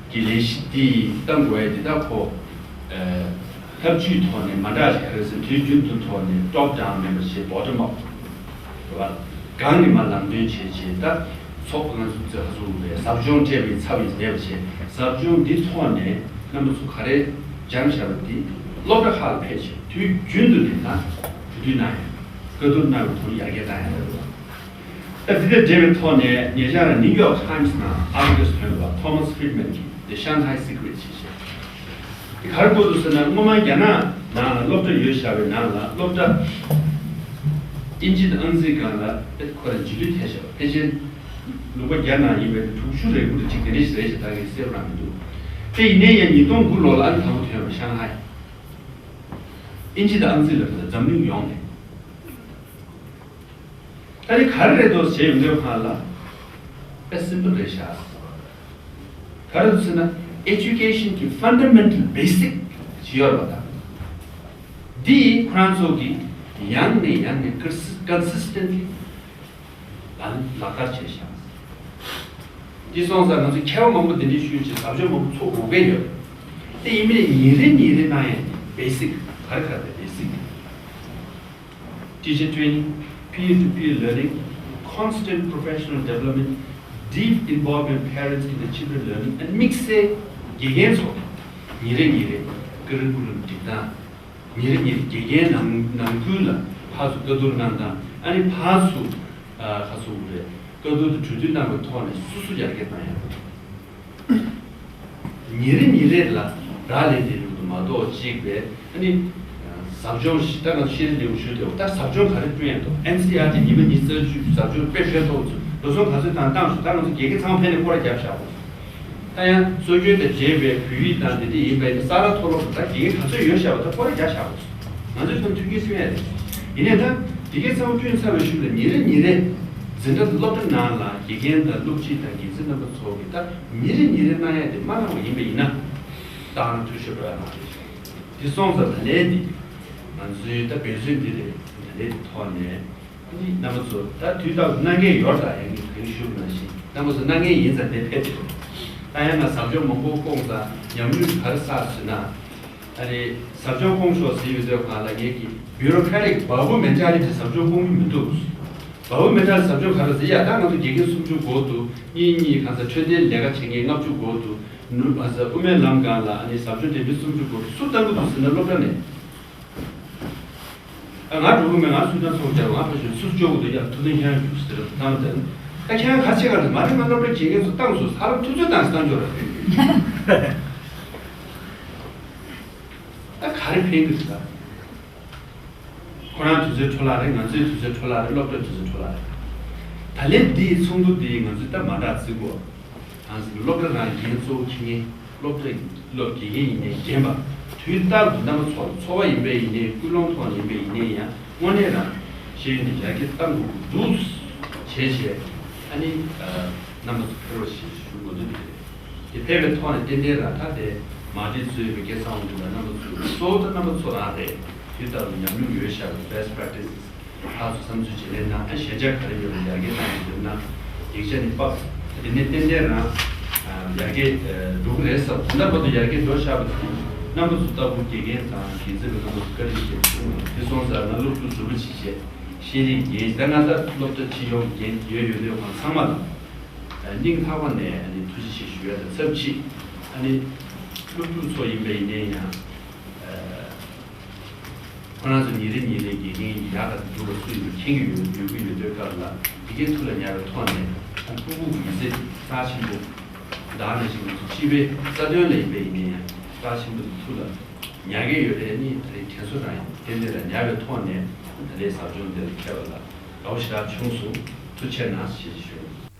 གི་ལས་གཞི་འདི་གཏང་དགོས་ཡ་འདི་ད་ཁོ། ཨ། ཐབས་ཇུས་ཐོག་ནས་མ་འདྲ་ཞིག་ག་རེ་ཟེར་དུས་རྒྱུན་དུ་ཐོག་ནས་top down མེད་པ་བྱས་bottom up རེད་བ། སྒང་ནས་མར་ལམ་སྟོན་བྱས་བྱས་ད་ཚོགས་ང་ཚོ་ཚོས་ཧ་ཟུག་རེད། ཟབ་སྦྱོང་སྤྲད་པའི་ཚབ་ཡིན་མེད་པ་བྱས། ཟབ་སྦྱོང་འདི་ཐོག་ནས་རྣམ་པ་ཚོ་ག་རེ་སྦྱངས་བཞག་པ་འདི་སློབ་གྲྭ་ཁག་ལ་ཕེབས་བྱས་དུས་རྒྱུན་དུ་ནས་ད་གྲོས་བསྡུར་གནང་ཡ། བཀའ་བསྡུར་གནང་བའི་ཐོག་ནས་ཡར་རྒྱས་བཏང་ཡ་རེད་བ། ད་འདི་དང་འབྲེལ་བའི་ཐོག་ནས་ཉེ་ཆར་New York Times ནང་articles ཐོན་པ་Thomas Friedman གྱི་The Shanghai Secret ཞེས་བཤད། དེ་ག་རེ་བཀོད་འདུག་ཟེར་ན་སྔོན་མ་རྒྱ་ནག་ནང་ལ་སློབ་གྲྭ་ཡོད་བཞག་པའི་ནང་ལ་སློབ་གྲྭ་ཨིན་ཇི་དང་ཨང་རྩིས་སྒང་ལ་ཁོ་རང་རྗེས་ལུས་ཐེབས་བཞག་པ། ཕལ་ཆེར་ལུང་པ་རྒྱ་ནག་ཡིན་པའི་དྲུག་ཅུ་རེ་དགུ་རེ་གཅིག་དེ་འདྲ་ཞིག་རེད་ཤག་ད་གིན་གསལ་པོ་རང་མི་འདུག་དེ་ཡིན་ནའི་ཡང་ཉིས་སྟོང་དགུ་ལོ་ལ་ཨ་ནི་དང་པོ་ཐོན་པ་ཤང་ཧའི། ཨིན་ཇི་དང་ཨང་རྩིས་ལ་འཛམ་གླིང་ཡོངས་ནས། ད་རེས་ག་རེ་རེད་འདུག་ཟེར་ཡོང་དུས་ཁ་ལ་དཔེ་simple རེད་ཤག་ག་རེ་འདུག་ཟེར་ན་education གི་fundamental basic ཞིག་ཡོད་རེད་པ། ད་འདི་ཁོ་རང་ཚོ་གིས་ཡང་ནས་ཡང་ནས་consistently ལག་བསྟར་བྱས་ཤག་འདི་སོང་ཙང་ང་ཚོ་མཁས་པ་མང་པོ་འདི་འདྲའི་ཤུལ་གྱི་ཟབ་སྦྱོང་མང་པོ་ཚོགས་དགོས་ཀྱི་ཡོད་རེད། དེ་ཡིན་མིན་ཉིན་རེ་ཉིན་རེ་གནང་ཡས་basic ག་རེ་ག་རེ་basic teacher training, peer-to-peer learning, constant professional development, deep involvement parents in the children learning, and དམིགས་བསལ་དགེ་རྒན་ཚོ་ཉིན་རེ་ཉིན་རེ་ཀུ་རི་ཀུ་ལམ་སྒྲིག་སྟངས། ཉིན་རེ་ཉིན་རེ་དགེ་རྒན་ནང་ནང་ཁུལ་ལ་ཕར་ཚུར་བཀའ་བསྡུར་གནང་སྟངས། ཨ་ནི་ཕར་ཚུར་ཨ་ཁ་སོ་རེད། བཀའ་བསྡུར་དང་གྲོས་བསྡུར་གནང་བའི་ཐོག་ནས་སོ་སོ་ཡར་རྒྱས་གཏང་ཡ། ཉིན་རེ་ཉིན་རེ་ལ་རག་ལས་དེ་ལུགས་དུ་མ་གཏོགས་གཅིག་པས་ཨ་ནི། ཟབ་སྦྱོང་ཞིག་ད་ང་ཚོ་ཤེས་རིག་ལེའུ་ཞུ་དེ་ད་ཟབ་སྦྱོང་ག་རེ་བསྐྲུན་ཡ་འདུག་ཨེན་སི་ཨར་ཊི་ཉི་མ་ཉི་ཤུ་རྩ་བཞི་ཟབ་སྦྱོང་དཔེ་ཧྲལ་ཐོག་ཚུ་ལོ་ཚོང་ག་ཚོད་བཏང་བཏང་ཞུ་ད་ང་ཚོ་དགེ་རྒན་ཚང་ཕན་ནས་སྐོར་ར་རྒྱབ་བཞག་གོ། ད་ ད་ཡང་སྲོལ་རྒྱུན་དང་འབྲེལ་བའི་བོད་ཡིག་དང་འདི་འདྲ་ཡིན་པ་ཡིན་ན། ས་རཱ་མཐོ་སློབ་ཏུ་ད་དགེ་རྒན་ག་ཚོད་ཡོད་བཞག་པ་ད་ཁོ་རང་རྒྱ་བཞག་པ་སོང་། ང་ཚོས་ཐོན་མཐུན་རྐྱེན་སྲུང་ཡ་རེད། ཡིན་ནའི་ད་དེ་གའི་ཚ་བོ་བསྐྲུན་ཚར་བའི་གཞུག་ལ་ཉིན་རེ་ཉིན་རེ་འཛིན་གྲྭ་སློབ་གྲྭ་ནང་ལ་དགེ་རྒན་དང་སློབ་སྤྱི་དང་འགན་འཛིན་རྣམ་པ་ཚོ་གིས་ད་ཉིན་རེ་ཉིན་རེ་གནང་ཡ་དེ་མ་གནང་བ་ཡིན་པ་ཡིན་ན། ཏང་ནང་འཐུས་ཤོར་འགྲོ་ཡ་གནང་རེད། དེ་སོང་ཙང་ད་ལན་འདི་ང་ཚོའི་ད་འབད་བརྩོན་འདི་རེད། ད་ལན་འདི་ཐོག་ནས་ཨ་ནི་རྣམ་པ་ཚོ་ད་དུས་རྟག་ཏུ་གནང་མཁན་ཡོད། ད་ཡང་ངས་གོང་ཞུས་པ་ནང་བཞིན་རྣམ་པ་ཚོ་གནང་མཁན་ཡིན་ཙང་དེ་ཕལ་ཆེར་ད་ཡང་ང་ཟབ་སྦྱོང་མང་པོ་བསྐོངས་ཙང་ཉམས་མྱོང་ག་རེ་བསགས་ཟེར་ན། ཨ་རེ། ཟབ་སྦྱོང་སྐོང་ཤོག་ཟེར་ཡོད་དུས་སྒང་ལ་ངེད་ཀྱི་bureaucratic བ་བུ་མེན་ཊ་ལི་ཊི། ཟབ་སྦྱོང་སྐོང་རྒྱུ་མི་འདུག་བ་བུ་མེན་ཊ་ལི་ཊི་ཟབ་སྦྱོང་ག་རེ་ཟེར་ཡ། ད་ང་ཚོ་དགེ་རྒན་སུམ་ཅུ་འགོར་འདུག་གཉིས་གཉིས་གང་ཟེར་འཕྲོད་བསྟེན་ལས་ཀ་བྱེད་མཁན་ལྔ་བཅུ་འགོར་འདུག་ནུ་ཨ་ཟེར་དབུ་མའི་ལམ་སྒང་ལ་ཨ་ནི་ཟབ་སྦྱོང་དེ་འདྲ་སུམ་ཅུ་འགོར་འདུག་སུ་བཏང་གི་འདུག་ཟེར་ན་སློབ་གྲྭ་ནས། ཨ་ང་འགྲོ་གི་མེད། ང་སུ་དང་ཚོགས་བཅར་བ་ང་ཕ་ཞོན་སུ་ལྕོགས་གི་འདུག་ཡ། ཐུབ་བསྟན་ཁྱེད་རང་རྒྱུགས་ཟེར་བཏང་དེ། ད་ཁྱེད་རང་ག་ཚད་ག་ལ་མ་རེད། ང་སློབ་གྲྭའི་དགེ་རྒན་ཚོ་བཏང་སོང་། ཧ་ལམ་ཐུབ་ཚོད་བཏང་བཏང་འཇོག་ར། ད་ག་རེ་ཕན་གི་རེད་ད། ཁོ་རང་དུས་ཚོད་འཕྲོ་བརླག་རེད། ང་ཚོའི་དུས་ཚོད་འཕྲོ་བརླག་རེད། སློབ་གྲྭའི་དུས་ཚོད་འཕྲོ་བརླག་རེད། ད་ལན་འདིའི་ཚོགས་འདུ་འདི་ང་ཚོས་ད་མ་འདྲ་བརྩི་དགོས། གང་ཟེར་ན་སློབ་གྲྭ་རང་འགན་གཙོ་བོ་འཁྱེར་མཁན། སློབ་གྲྭ་སློབ་དགེ་རྒན་ཡིན་ནའི་རྒན་པ། དུས་རྟག་ཏུ་རྣམ་པ་ཚོ་ལ་འཚོ་བ་ཡིན་པ་ཡིན་ནའི་ཀུན་སློང་ཐོག་ནས་ཡིན་པ་ཡིན་ནའི་ཡང་དངོས་གནས་རང་ཤེས་ཡོན་འདི་ཡར་རྒྱས་གཏང་དགོས་ཀྱི་འདུག་བྱས་བྱས། ཨ་ནི་རྣམ་པ་ཚོ་ཕེབས་རོགས་ཞེས་ཞུ་དགོས་འདུག་རེད། དེ་ཕེབས་པའི་ཐོག་ནས་ཏན་ཏན་རང་ད་དེ་མ་དེ་གཙོས་པའི་སྐལ་བཟང་དབང་འདུས་ལ་རྣམ་པ་ཚོ་གཙོ་བོ་ད་རྣམ་པ་ཚོ་རང་རེད། དུས་རྟག་ཏུ་ཉམས་མྱོང་ཡོད་བཞག་པའི་best practices ལྷག་བསམ་ཚུལ་བྱེད་ལས་ནང་ཨ་ཞན་ཆ་ག་རེ་ཡོད་ན་ཡར་རྒྱས་གཏང་གི་ཡོད་ན་ཡིག་ཆ་ནི་ཕབ། དེ་ནས་ཏན་ཏན་རང་ཡར་རྒྱས་འགྲོ་གི་རེད་བསམ། ད་ལྟ་བར་དུ་ཡར་རྒྱས་འགྲོ་བཞག་པ་དེ་རྣམ་པ་ཚོ་ལྟ་བུ་དགེ་རྒན་དང་འགན་འཛིན་པ་རྣམ་པ་ཚོ་བཀའ་དྲིན་ཆེ་ཞུ། དེ་སོང་ཙང་ང་སློབ་ཕྲུག་ཟུར་པ་ཅིག་བྱས་ཤེས་རིག་འགན་ད་ང་ད་སློབ་གྲྭ་སྤྱི་ཡོངས་འགན་ཡོད་ཡོད་ལོས་གང་ཚང་མ་ལ་སྙིང་ཐག་པ་ནས་ཐུགས་རྗེ་ཆེ་ཞུ་ཡ་དང་ཚབ་ཆེ། ཨ་ནི་སློབ་ཕྲུག་ཚོ་ཡིན་པ་ཡིན་ནའི་ཡང་། ཁོ་རང་ཚོ་ཉིན་རེ་ཉིན་རེ་དགེ་རྒན་ཡག་ག་འགྲུབ་པ་སུ་ཡིན་མཁྱེན་གྱི་ཡོད་ཡོད་ཀྱི་ཡོད་དུས་སྐབས་ལ་དགེ་རྒན་ཐུགས་ལ་ཉར་བའི་ཐོག་ནས་ཨ་ཕྲུ་གུ་གི་མི་ཚེ་རྩ་ཆེན་པོ་བདག་ནང་བཞིན་ང་ཚོ་སྤྱི་པའི་རྩ་དོན་ལ་ཡིན་པ་ཡིན་ནའི་ཡང་རྩ་ཆེན་པོ་དེ་ཐུགས་ལ་ཉར་གྱི་ཡོད་རེད། ནི་ད་རེས་དྲན་གསོ་རང་ཡང་ཏན་ཏན་ལ་ཉར་བའི་ཐོག་ནས་ད་རེས་ཟབ་སྦྱོང་འདིར་ཕེབས་པ་ལ་དགའ་བོ་ཞེ་དྲག་བྱུང་སོང་། ཐུགས་རྗེ་གནང་ཞེས་ཞུ།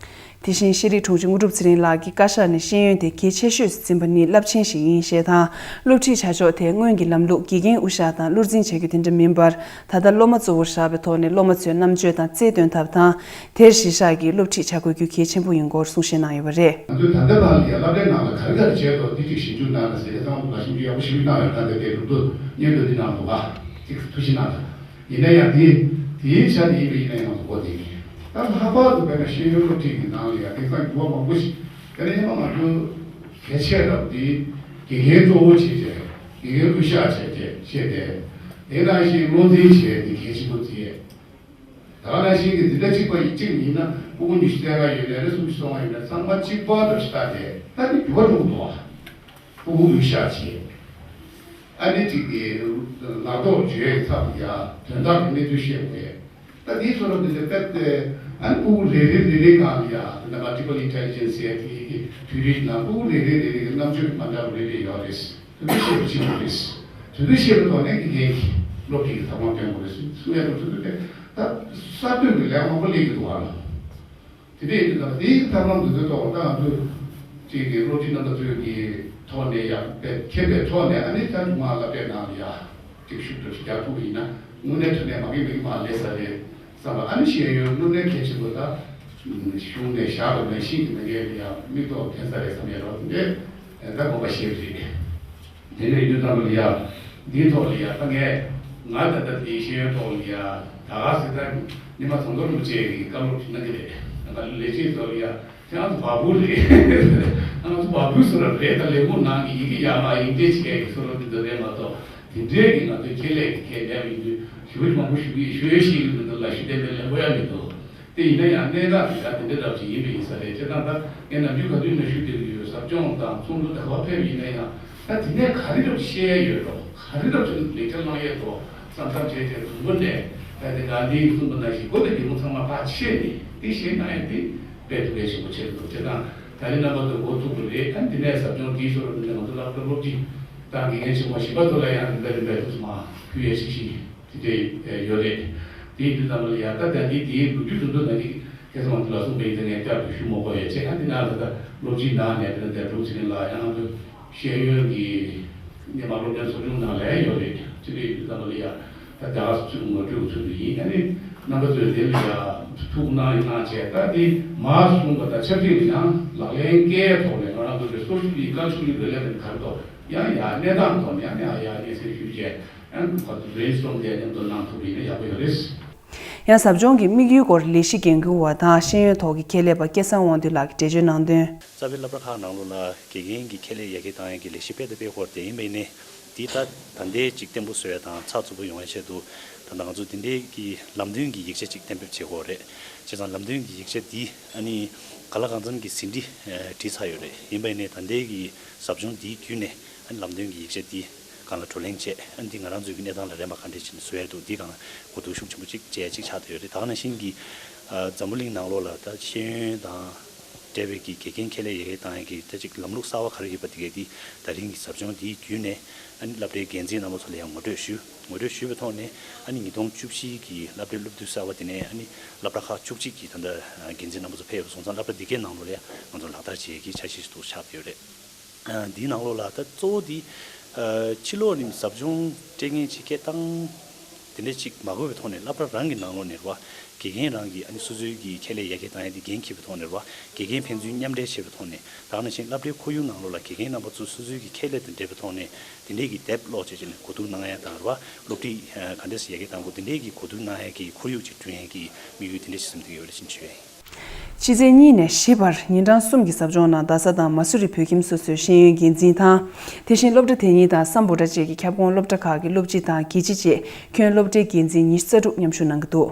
དེ་བཞིན་ཤེས་རིག་དྲུང་ཆེ་དངོས་གྲུབ་ཚེ་རིང་ལགས་ཀྱིས་བཀའ་ཤག་ནས་ཤེས་ཡོན་དེ་གལ་ཆེ་ཤོས་སུ་འཛིན་པ་ནི་རླབས་ཆེན་ཞིག་ཡིན་ཞེས་དང་། སློབ་ཁྲིད་བྱ་ཕྱོགས་དེ་སྔོན་གྱི་ལམ་ལུགས་དགེ་རྒན་དབུ་བཞག་དང་བློར་འཛིན་བྱ་རྒྱུ་དེ་འདྲ་མིན་པར། ད་ལྟ་སློབ་མ་གཙོ་བོར་བཞག་པའི་ཐོག་ནས་སློབ་མ་ཚོའི་རྣམ་དཔྱོད་དང་རྩལ་འདོན་ཐབས་དང་། དེར་གཞི་བཞག་གིས་སློབ་ཁྲིད་བྱ་དགོས་རྒྱུ་གལ་ཆེན་པོ་ཡིན་སྐོར་གསུང་བཤད་གནང་ཡོད་པ་རེད། ང་ཚོས་ད་ལྟ་བར་ལ་ཡང་སློབ་གྲྭའི་ནང་ལ་ག་རེ་ག་རེ་བྱས་འདུག་འདི་ཅིག་ཞིབ་འཇུག་གནང་ན་ཟེར་ཏེ་ཚང་མ་ལ་ཞིབ་འཇུག་ཡག་པོ་ཞིབ་གནང་ཡོད། ད་ལྟ་དེ་གྲུབ་འདུག་སྙན་ཐོ་འདི་ནང་འདུག་ག་ཅིག་ཐུགས་ཞིབ་གནང་དང་། ཡིན་ན་ཡང་དེ་དེའི་ཆ་དེ་ཡིན་པ་ཡིན་ན་ཡང་གོ་བདེ་གི། ད་ལྷག་པར་དུ་དཔེར་ན་ཤེས་ཡོན་སློབ་ཁྲིད་ཀྱི་ནང་ལ་ཡང་དེང་སང་འགྱུར་བ་མང་པོ་ཞིག་དཔེར་ན་སྔོན་མ་ང་ཚོ་གལ་ཆེ་རབ་དེ་དགེ་རྒན་གཙོ་བོ་བྱས་བྱས་དགེ་རྒན་སྐུ་ཤག་བྱས་བྱས་བྱས་ཏེ། དེ་ནང་བཞིན་བློ་འཛིན་བྱས་དེ་གལ་ཆེན་པོ་བརྩིས། ད་ག་ནང་བཞིན་གྱི་འཛིན་གྲྭ་གཅིག་པ་ཡིན་གཅིག་ཡིན་ན་ཕྲུ་གུ་ཉི་ཤུ་རྩ་ལྔ་ཡོད་ན་རེ་སུམ་ཅུ་སོ་ལྔ་ཡོད་ན་ཚང་མ་གཅིག་པ་འདྲ་ཞིག་ལྟ་སྟེ་ད་དེ་འགྱུར་བ་འགྲོ་གི་འདུག་བ། ཕྲུ་གུ་སྐུ་ཤག་བྱས། ཨ་ནི་གཅིག་གི་ངག་ཐོག་བརྗོད་ཚབ་ཡ་དོན་དག་གི་གནས་ཚུལ་བཤད་དགོས། ད་དེའི་བཟོ་འདྲ་འདི་འདྲ་བལྟས་ཏེ་ཨ་ནི་ཕྲུ་གུ་རེ་རེ་རེ་རེ་སྒང་ལ་ཡ་ད་ལྟ་multiple intelligence ཟེར་དེ་གི་དུས་རིམ་ནང་ཕྲུ་གུ་རེ་རེ་རེ་རེ་གི་རྣམ་དཔྱོད་མ་འདྲ་བ་རེ་རེ་ཡོད་རེད། དེ་འདྲ་ཤེས་པ་ཆེན་པོ་རེད། དེ་འདྲ་ཤེས་པའི་ཐོག་ནས་དགེ་རྒན་གྱིས་སློབ་ཁྲིད་ཀྱི་ཐབས་ལམ་སྟོན་དགོས་རེད་གསུང་ཡ་དང་ཐུག་དུས་དེ་ད་གསར་གཏོད་ཀྱི་ལས་མང་པོ་སླེབས་ཀྱི་འདུག་ཨ། དེ་འདྲ་ཡིན་དུས་ད་དེའི་ཐབས་ལམ་འདི་ཚོའི་ཐོག་ད་ང་ཚོས་ཅིག་གི་སློབ་ཁྲིད་རྣམ་པ་ཚོའི་གི་ཐོག་ནས་ཡང་དཔེ་མཁས་པའི་ཐོག་ནས་ཨ་ནི་ད་དུང་མ་ལ་དཔེ་ནང་ལ་ཡ་ཅིག་ཤུགས་ཏུ་རྒྱག་ཐུབ་པ་ཡིན་ན་དངོས་གནས་དྲང་གནས་མ་གི་མི་གི་མ་ལས་ས་རེད་བསམ་པ། ཨ་ནི་ཤེས་ཡོན་དངོས་གནས་གལ་ཆེན་པོ་ད་གཞུང་ནས་བཞག་པ་ནང་བཞིན་གྱི་མི་སྒེར་ལ་ཡང་མིག་ཐོག་ཐོན་ས་རེད་བསམ་ཡ་རོགས་དེ་འདྲས་ད་དགོངས་པ་བཞེས་པ་རེད། དེ་ནས་ཡུལ་ཙམ་པ་ལ་ཡ། འདིའི་ཐོག་ལ་ཡ་ད་ངས་ང་ད་ལྟ་དེའི་ཤེས་ཡོན་ཐོག་ལ་ཡ་ད་ག་སེ་ད་ཉི་མ་ཚོང་དོར་མི་བྱེད་ཀྱི་བཀའ་སློབ་ཞིག་གནང་གི་རེད། ང་ལས་བྱེད་ཚོ་ལ་ཡ་ཁྱེད་རང་ཚོ་བ་སྤུ་རེད། ང་ཚོ་བ་སྤུ་བཟོ་ར་རེད། ད་ལས་ཁུངས་ནང་གི་ཡི་གེ་ཡར་མར་ཡིག་འབྲེལ་བྱེད་ཀྱི་བཟོ་ར་དེ་ཚོ་རེད་མ་གཏོགས་དེ་འདྲས་ཀྱི་ང་ཚོའི་ཁྱད་ལས་ཀྱི་ཁྱད་ལས་པ་ཡིན་དུས་ཞུ་མང་པོ་ཞུ་གི་ཞུ་ཡོད་ཤེས་ཀྱི་མི་འདུག་ལ་ཞུ་བདེ་མེད་ལས་འགོ་ཡ་མི་འདུག་དེ་ཡིན་ན་ཡང་གནད་འགག་དེ་ད་དེ་འདྲ་འདྲ་ཞིག་ཡིན་པ་ཡིན་ས་རེད། བྱས་ཙང་ད་ངས་ནམ་རྒྱུན་ག་དུས་ནས་ཞུ་བསྡད་ཀྱི་ཡོད། ཟབ་སྦྱོང་དང་ཚོགས་འདུ་དེ་ག་པར་ཕེབས་ཡིན་ན་ཡང་ད་དེ་ནས་ག་རེ་འདྲ་བཤད་ཡོད་རོགས། ག་རེ་འདྲ་ཅིག་ལེགས་ཆ་བླང་ཡས་རོགས་བསམ་བསམ་བྱས་བྱས་དང་པོ་ནས་ད་དེ་ག་འདི་གསུངས་པ་ནང་བཞིན་སྒོ་དང་སྒྱེ་མོ་ཚང་མ་ཕར་ཕྱེ་ནས་དེ་བཤད་གནང་ཡས་དེ་དཔེ་ཐུགས་ཕན་ཞེ་པོ་ཆེ་འདུག་བྱས་ཙང་ད་རེས་རྣམ་པ་ཚོ་འགོ་ཚུགས་པ་རེད། ཨ་ནི་དེ་ནས་ཟབ་སྦྱོང་དེའི་ཞོར་དུ་ནས་ང་ཚོ་སློབ་གྲྭ་སློབ་སྤྱི་དང་དགེ་རྒན་ཆེན་མོ་གཞན་པ་ཚོ་ལ་ཡང་རིམ་པས་རིམ་པས་ཐུགས་སུ་མ་ཕུལ་ཡས་ཤིག་ཤིག་དེ་འདྲ་ཡོད་རེད། དེ་ཡིན་དུས་ཙམ་པ་ལ་ཡ་ད་ལྟ་འདི་དེའི་ལོ་རྒྱུས་དུ་འདུག་ན་འདི་ སྐལ་བཟང་དེ་ལ་གསུངས་པའི་དེ་ངས་བསྐྱར་དུ་ཞུ་མ་དགོས་པའི་ཆེད། ཨ་འདི་ན་ད་ལྟ་སློབ་སྤྱིའི་ནང་ནས་དེ་ལ་འདས་གྲོངས་ཕྱིན་ལ་ཡང་ང་ཚོ་ཤེས་ཡོན་གྱི་སྔོན་མ་སློབ་སྟོན་ཚོགས་ཆུང་ནང་ལ་ཡོད་རེད། སྤྱི་འཐུས་རྣམ་པ་ལ་ཡང་ད་ལྟ་ཚུར་ངོ་སྤྲོད་ཚུལ་དུ་ཡིན། ཨ་ནི་རྣམ་པ་ཚོས་དེ་ལ་ཡང་ཐུགས་སྣང་གནང་བྱས། ད་དེ་མ་གསུངས་པ་དང་ཆབས་ཅིག་ལ་ཡང་ལག་ལེན་བཀལ་ཐོག་ནས་ང་རང་ཚོ་གི་སོ་སོ་གི་བཀའ་ཆོས་ཀྱི་འབྲེལ་ལས་དང་གར་ཐོག་ཡང་ཡང་གནས་སྟངས་ཐོག་ནས་ཡང་ཡང་ཡང་སྙན་སེང་ཞུས་བྱས། ཡང་ཕར་ཚུར་བྷི་རེན་སི་ཊོམ་དེ་མཉམ་དུ་གནང་ཐུབ་པ་ཡིན་ན་ཡག་པོ་ཡོད་རེད། ཡང་ཟབ་སྦྱོང་གི་དམིགས་ཡུལ་སྐོར་ལས་གཞི་འགན་འཁུར་བ་དང་ཤེས་ཡོན་ཐོག་གི་ཁྱད་ལས་པ་སྐལ་བཟང་དབང་འདུས་ལགས་ཀྱིས་འགྲེལ་བརྗོད་གནང་དོན། རྩ་བའི་སློབ་གྲྭ་ཁག་ནང་ལོགས་ལ་དགེ་རྒན་གྱི་ཁྱད་ལས་ཡར་རྒྱས་བཏང་ཡག་གི་ལས་གཞི་སྤེལ་དང་སྤེལ་འཁོར་དེ་ཡིན་པ་ཡིན་ནའི། དེ་ད་ད་ལྟའི་ཅིག་བརྟན་པོ་བཟོ་ཡ་དང་ཚགས་ཚུད་པོ་ཡོང་བའི་ཆེད་དུ། ད་ལྟ་ང་ཚོ་དེ་འདྲའི་གི་ལམ་སྟོན་གྱི་ཡིག་ཆ་ཅིག་གཏན་འབེབས་བྱེད་དགོས་རེད། བྱས་ཙང་ལམ་སྟོན་གྱི་ཡིག་ཆ་འདི་ཨ་ནི་གང་ལ་གང་འཚམ་གྱི་ཟིན་བྲིས་ཨ་བྲིས་ཚར་ཡོད་རེད། ཡིན་པ་ཡིན་ནའི་ད་ལྟའི་གི་ཟབ་སྦྱོང་འདིའི་བརྒྱུད་ནས་ཨ་ནི་ལམ་སྟོན་གྱི་ཡིག་ཆ་འདི་སྒང་ལ་བགྲོ་གླེང་བྱས། ཨ་ནི་འདི་ང་རང་ཚོའི་གི་གནས་སྟངས་ལ་རན་པ་ག་འདྲས་ཅིག་བཟོ་ཡ་འདུག་འདི་སྒང་གོ་བསྡུར་ཤུགས་ཆེན་པོ་ཅིག་བྱེད་ཡ་ཅིག་ཆགས་བསྡད་ཡོད་རེད། ད་ག་ནང་བཞིན་གྱི་ཨ་འཛམ་བུ་གླིང་ནང་ལོགས་ལ་ད་ཤེས་ཡོན་དང་འབྲེལ་བའི་གི་དགེ་རྒན་ཁྱད་ལས་ཡར་རྒྱས་བཏང་ཡ་གི་ད་ཅིག་ལམ་ལུགས་གསར་བ་ག་རེ་ཡོད་པ་དེ་གའི་འདི་ད་རིང་གི་ཟབ་སྦྱོང་འདིའི་བརྒྱུད་ནས་ཨ་ནི་སློབ་གྲྭའི་འགན་འཛིན་རྣམ་པ་ཚོ་ལ་ཡང་ངོ་སྤྲོད་ཞུ། ངོ་སྤྲོད་ཞུས་པའི་ཐོག་ནས་ཨ་ནི་ཉིས་སྟོང་བཅུ་བཞི་གི་སློབ་གྲྭའི་སློབ་དུས་གསར་བ་དེ་ནས་ཨ་ནི་སློབ་གྲྭ་ཁག་བཅུ་གཅིག་གི་ད་ལྟ་འགན་འཛིན་རྣམ་པ་ཚོ་ཕེབས་ཡོད་པ་སོང་ཙང་། སློབ་གྲྭ་འདི་གའི་ནང་ལོགས་ལ་ཡང་ང་ཚོ་ལག་བསྟར་བྱེད་ཀྱི་འཆར་གཞི་ཞིག་ཏུ་ཆགས་བསྡད་ཡོད་རེད། ཨ་འདིའི་ནང་ལོགས་ལ་ད་གཙོ་བོ་འདི་ཨ་ཕྱི་ལོགས་ནས་ཟབ་སྦྱོང་སྤྲད་མཁན་ཅིག་སྐད་བཏང་དེ་འདྲ་ཅིག་མ་དགོས་པའི་ཐོག་ནས་སློབ་གྲྭ་རང་གི་ནང་ལོགས་ནས་རེད་བ། དགེ་རྒན་རང་གིས་ཨ་ནི་སོ་སོའི་གི་ཁྱད་ལས་ཡར་རྒྱས་བཏང་ཡ་དེ་འགན་འཁྱེར་བའི་ཐོག་ནས་རེད་བ། དགེ་རྒན་ཕན་ཚུན་མཉམ་འབྲེལ་བྱེད་པའི་ཐོག་ནས། ད་ག་ནང་བཞིན་སློབ་གྲྭའི་ཁོར་ཡུག་ནང་ལོགས་ལ་དགེ་རྒན་རྣམ་པ་ཚོ་སོ་སོའི་གི་ཁྱད་ལས་དང་འབྲེལ་བའི་ཐོག་ནས་དེ་འདྲའི་གི་དེབ་ཀློག་བྱས་བྱས་ནས་གོ་བསྡུར་གནང་ཡ་དང་རེད་བ། སློབ་ཁྲིད་ཨ་ག་འདྲས་སེ་ཡར་རྒྱས་གཏང་དགོས་དེ་འདྲའི་གི་གོ་བསྡུར་གནང་ཡ་གི་ཁོར་ཡུག་ཅིག་བསྐྲུན་ཡ་གི་དམིགས་ཡུལ་དེ་འདྲས་ཤིག་བསམ་གྱི་ཡོད་རེད་ཅེས་ཞུ་ཡ་ཡིན། ཕྱི་ཚེས་གཉིས་ནས་བཞི་བར་ཉིན་གྲངས་གསུམ་གྱི་ཟབ་སྦྱོང་ནང་རྡ་ས་དང་མ་སུ་རི་བོད་ཁྱིམ་སོ་སོའི་ཤེས་ཡོན་འགན་འཛིན་དང་། དེ་བཞིན་སློབ་གྲྭ་དེ་གཉིས་དང་སམ་བྷོ་ཊ་བཅས་ཀྱི་ཁྱབ་ཁོངས་སློབ་གྲྭ་ཁག་གི་སློབ་སྤྱི་དང་དགེ་ཆེ་བཅས་ཁྱོན་སློབ་གྲྭའི་འགན་འཛིན་ཉི་ཤུ་རྩ་དྲུག་མཉམ་ཞུགས་གནང་གི་འདུག་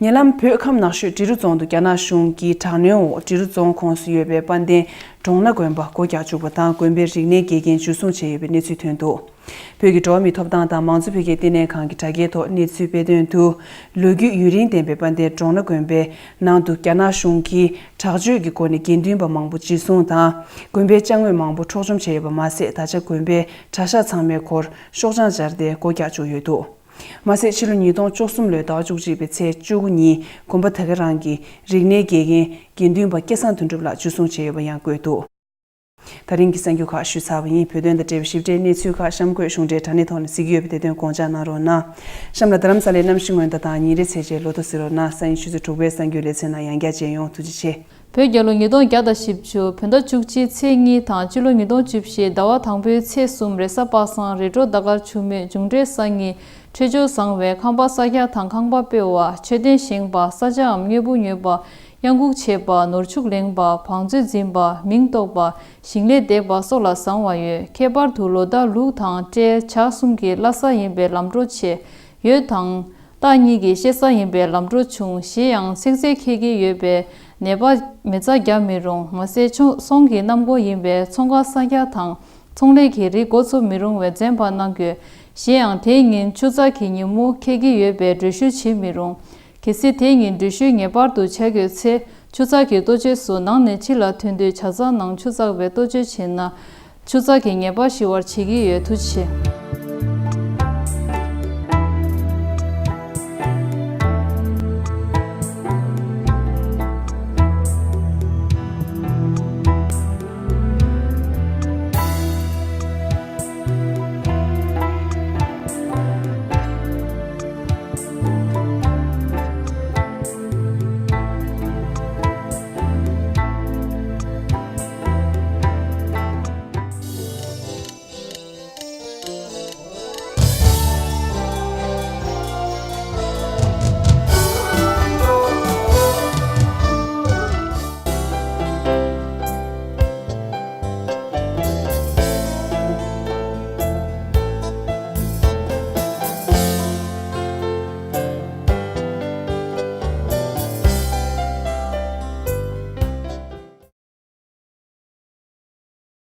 ཉེ་ལམ་བོད་ཁམས་ནགས་ཤོད་འབྲི་རུ་རྫོང་དུ་རྒྱ་ནག་གཞུང་གིས་དྲག་གནོན་འོག་འབྲི་རུ་རྫོང་ཁོངས་སུ་ཡོད་པའི་དཔལ་ལྡན་གྲོང་ན་དགོན་པ་སྒོ་རྒྱག་བཅུག་པ་དང་། དགོན་པའི་རིག་གནས་དགེ་རྒན་འཇུ་བཟུང་བྱས་ཡོད་པའི་གནས་ཚུལ་ཐོན་འདུག་བོད་ཀྱི་འགྲོ་བ་མིའི་ཐོབ་ཐང་དང་མང་གཙོ་འཕེལ་རྒྱས་ལྟེ་གནས་ཁང་གི་དྲ་རྒྱའི་ཐོག་གནས་ཚུལ་སྤེལ་དོན་དུ། ལོ་རྒྱུས་ཡུན་རིང་ལྡན་པའི་དཔལ་ལྡན་གྲོང་ན་དགོན་པའི་ནང་དུ་རྒྱ་ནག་གཞུང་གིས་དྲག་སྤྱོད་ཀྱི་སྒོ་ནས་དགེ་འདུན་པ་མང་པོ་འཇུ་བཟུང་དང་། དགོན་པའི་ཅ་དངོས་མང་པོ་འཕྲོག་བཅོམ་བྱས་ཡོད་པ་མ་ཟད། ད་ཆ་དགོན་པའི་གྲྭ་ཤག་ཚང་མའི་སྒོར་ཤོག་བྱང་སྦྱར་ཏེ་སྒོ་རྒྱག་བཅུག་ཡོད་འདུག་མ་ཟད། ཕྱི་ལོ་ཉིས་སྟོང་བཅུ་གསུམ་ལོའི་ཟླ་བ་བཅུ་གཅིག་པའི་ཚེས་བཅུ་དགུ་ཉིན་དགོན་པ་དེ་ག་རང་གི་རིག་གནས་དགེ་རྒན་དགེ་འདུན་པ་སྐལ་བཟང་དོན་གྲུབ་ལགས་འཇུ་བཟུང་བྱས་ཡོད་པ་ཡང་བཀོད་འདུག་ད་རིང་གི་གསར་འགྱུར་ཁག་ཞུས་ཚར་བ་ཡིན། བོད་དོན་དང་འབྲེལ་བའི་ཞིབ་ཕྲའི་གནས་ཚུལ་ཁག་གཤམ་འཁོད་གཞུང་འབྲེལ་དྲ་གནས་ཐོག་ནས་གཟིགས་ཀྱི་ཡོད་པ་དེ་དོན་དགོངས་འཇགས་གནང་རོགས་གནང་། གཤམ་ལ་རྡ་རམ་ས་ལའི་གནམ་གཤིས་སྔོན་བརྡ་དང་ཉིན་རེའི་ཚེས་བཅད་ལོ་ཐོ་གཟིགས་རོགས་གནང་། སང་ཉིན་ཆུ་ཚོད་དྲུག་པའི་གསར་འགྱུར་ལེ་ཚན་ནང་ཡང་བསྐྱར་མཇལ་ཡོང་། ཐུགས་རྗེ་ཆེ། བོད་རྒྱལ་ལོ་ཉིས་སྟོང་བརྒྱ་དང་བཞི་བཅུ་བོད་ཟླ་བཅུ་གཅིག་ཚེས་གཉིས་དང་སྤྱི་ལོ་ཉིས་སྟོང་བཅུ་བཞི་ཟླ་བ་དང་པོའི་ཚེས་གསུམ་རེས་གཟའ་པ་སངས། རེས་འགྲོགས་ཟླ་སྐར་ཆུ་མོ། འབྱུང་འཕྲོད་སང་ཉིན། འཕྲོད་སྦྱོར་བཟང་བའི་ཁང་པ་གསར་རྒྱག་དང་ཁང་པ་སྤོ་བ། མཆོད་རྟེན་བཞེངས་པ། ས་ཆའམ་དངོས་པོ་ཉོས་པ། གཡང་འགུགས་བྱེད་པ། ནོར་ཕྱུགས་ལེན་པ། བང་མཛོད་འཛིན་པ། མིང་འདོགས་པ། ཞིང་ལས་འདེབས་པ་སོགས་ལ་བཟང་བ་ཡོད། ཁྱད་པར་དུ་ལོ་ཟླ་ལུག་དང་སྤྲེལ་བྱ་གསུམ་གྱི་བླ་གཟའ་ཡིན་པས་ལམ་འགྲོ་ཆེ། ཡོས་དང་། སྟག་གཉིས་ཀྱི་གཤེད་གཟའ་ཡིན་པས་ལམ་འགྲོ་ཆུང་། གཞན་ཡང་ཚིགས་བཅད་འཁེལ་གྱི་ཡོད་པས་ནད་པ་མེ་བཙའ་རྒྱག་མི་རུང་། མ་ཟད། ཚོང་གི་གནམ་སྒོ་ཡིན་པས་ཚོང་ཁང་གསར་རྒྱག་དང་ཚོང་ལས་ཀྱི་རིགས་འགོ་ཚུགས་མི་རུང་བའི་འཛེམ་པ་གནང་དགོས། གཞན་ཡང་དེའི་ཉིན་ཆུ་ཚགས་ཀྱི་ཉིན་མོ་འཁེལ་གྱི་ཡོད་པས་འགྲུལ་བཞུད་བྱེད་མི་རུང་། གལ་སྲིད་དེའི་ཉིན་འགྲུལ་བཞུད་ངེས་པར་དུ་བྱ་དགོས་ཚེ། ཆུ་ཚགས་ཀྱི་ལྟོ་ཆས་སུ་ནང་ནས་ཕྱི་ལ་ཐོན་དུས་བྱ་ཚང་ནང་ཆུ་ཚགས་པའི་ལྟོ་ཆས་བྱིན་ན། ཆུ་ཚགས་ཀྱི་ཉེས་པ་ཞི་བར་བྱེད་ཀྱི་ཡོད། ཐུགས་རྗེ་ཆེ།